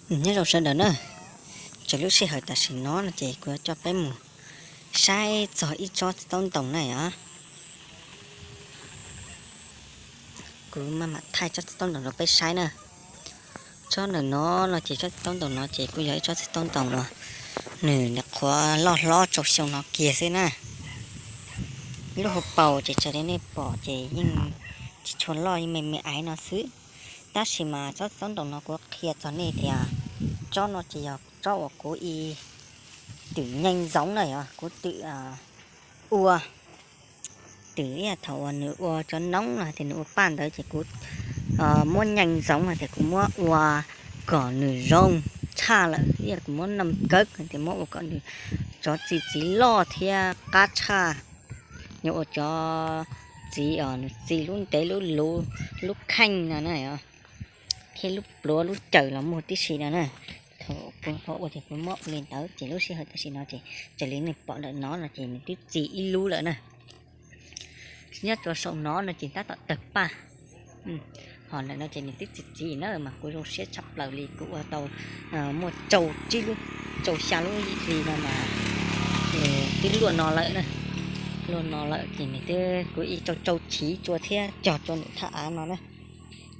Nyob zoo sawv daws na, txog lub sij hawm tam sim no no ces kuv yuav coj peb mus saib txog ib tsob txiv taub ntoos na os. Kuv maj mam thaij tsob txiv taub ntoos rau peb saib na. Tsob ntawm no no ces tsob txiv taub ntoos no ces kuj yog ib tsob txiv taub ntoos uas nws nyuam qhuav loj hlob rau xyoo no kiag xwb na. Lub hauv paus ces raws li nej pom ces yeej tsis tshua loj, yeej me me aiv no xwb. Tab sis mas tsob txiv taub ntoos no kuv qhia txog nej tias tsob no ces yog tsob uas kuv ib twm nyeem ntxoov na yog kuv twm ua twm ib yam thaum uas nws ua cov noob no tias nws ua paj ntawd ces kuv muab nyeem ntxoov hais tias kuv muab ua kom nws zoo tshaj lawm, ib yam kuv muab noj kawb tias muab ua kom nws cov txiv txiv loj thiab qab tshaj, yuav ua cov txiv os nws txi lub ntev lub luv, lub kheej no na, thiab lub pluav lub cawm los muag tib si no na. Thaum kuv ua ces kuv muab ua li ntawd ces lub sij hawm tam sim no ces raws li nej pom ntawm no no ces nws twb txi ib lub lawm na. Nyob rau saum no no ces tab tom tawg paj, ho ntawm no ces nws twb txi txiv na mas kuv zoo siab tshaj plaws li kuv ua tau muaj rau tsib lub, rau xya lub li no mas twb luaj no lawm na. Luaj no lawm ces nws twb kuv ib rau rau chiv tsua thiab cog tsua ntawm thaj av no na.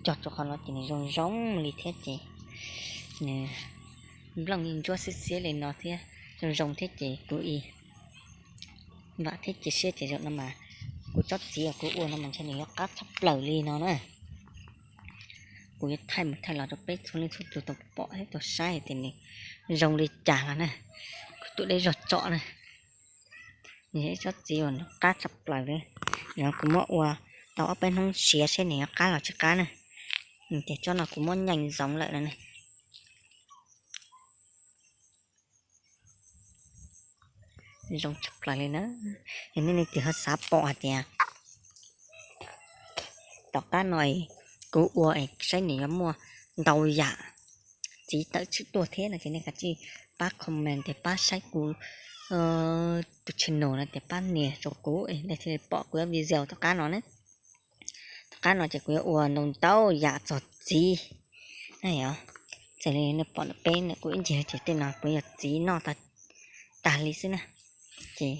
Cog tsua qhov no ces nws zoo zoo li thiab ces nws nplooj yeej ntsuab xiab xiab li no thiab zoo zoo thiab ces kuv ib vam thiab cia siab ces zaum no mas kuv tsob txiv uas kuv ua no mas ntshe nws yuav qab tshaj plaws li no na. Kuv yuav thaij mus thaij los rau peb txhua leej txhua tus tau pom thiab tau saib tias nws zoo li cas los na. Kuv tuaj deb zog tsom na. Nws yog ib tsob txiv uas nws qab tshaj plaws li. Yog kuv muab ua tau ob peb hnub siav seb nws yuav qab los tsis qab na. Ces tsob no kuv muab nyeem ntxoov lawm no ne. Zoo tshaj plaws li na. Yog nej leej twg ho xav pom hais tias tom qab no kuv ua es saib nws yuav muaj ntau yam txiv tawm tswm tuaj thiab no ces nej kav tsij pab comment es pab saib kuv tus channel no ces pab nias rau kuv es nej thiaj li pom kuv video tom qab no na. Tom qab no ces kuv yuav ua ntau ntau yam txog txiv na yog. Txawm li nej pom ntawm peb na kuv ib ncig ces tej no kuv yog txiv noj tag li xwb na. Ces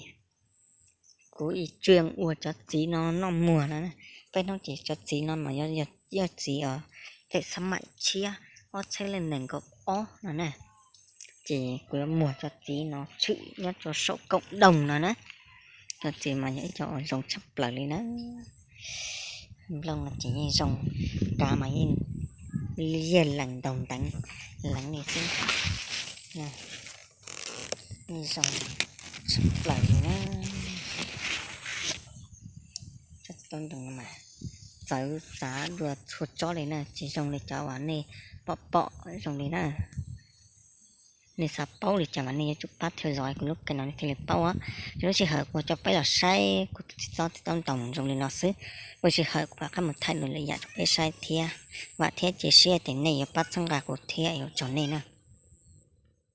kuv ib tsuas ua cov txiv no noj muag no na. Peb hnub ces cov txiv no mas yog txiv os, thaum xab maim tshiab ob txhiab leej nees nkaum ob no na. Ces kuv yuav muag cov txiv no tshwm nyob rau saum koom doog no na. Cov txiv mas yog ib co uas zoo tshaj plaws li na. Nplooj no ces yeej zoo, kav mas yeej liaj lees ntaug nteev leev li xwb. Yeej zoo tshaj plaws li na. Tsob txiv taub ntoos no mas txawv txav dua txhua tsob li na, tsis zoo li cov uas nej pom pom zoo li na. Nej xav paub li cas mas nej yuav tsum pab theo dõi kuv lub kênh no nej thiaj li paub. Lub sij hawm kuv coj peb los saib kuv tsob txiv taub ntoos zoo li no xwb, lub sij hawm kuv rov qab mus thaij dua lwm yam rau peb saib thiab. Vam thiab cia siab tias nej yuav pab txhawb nqa kuv thiab, ua tsaug nej na.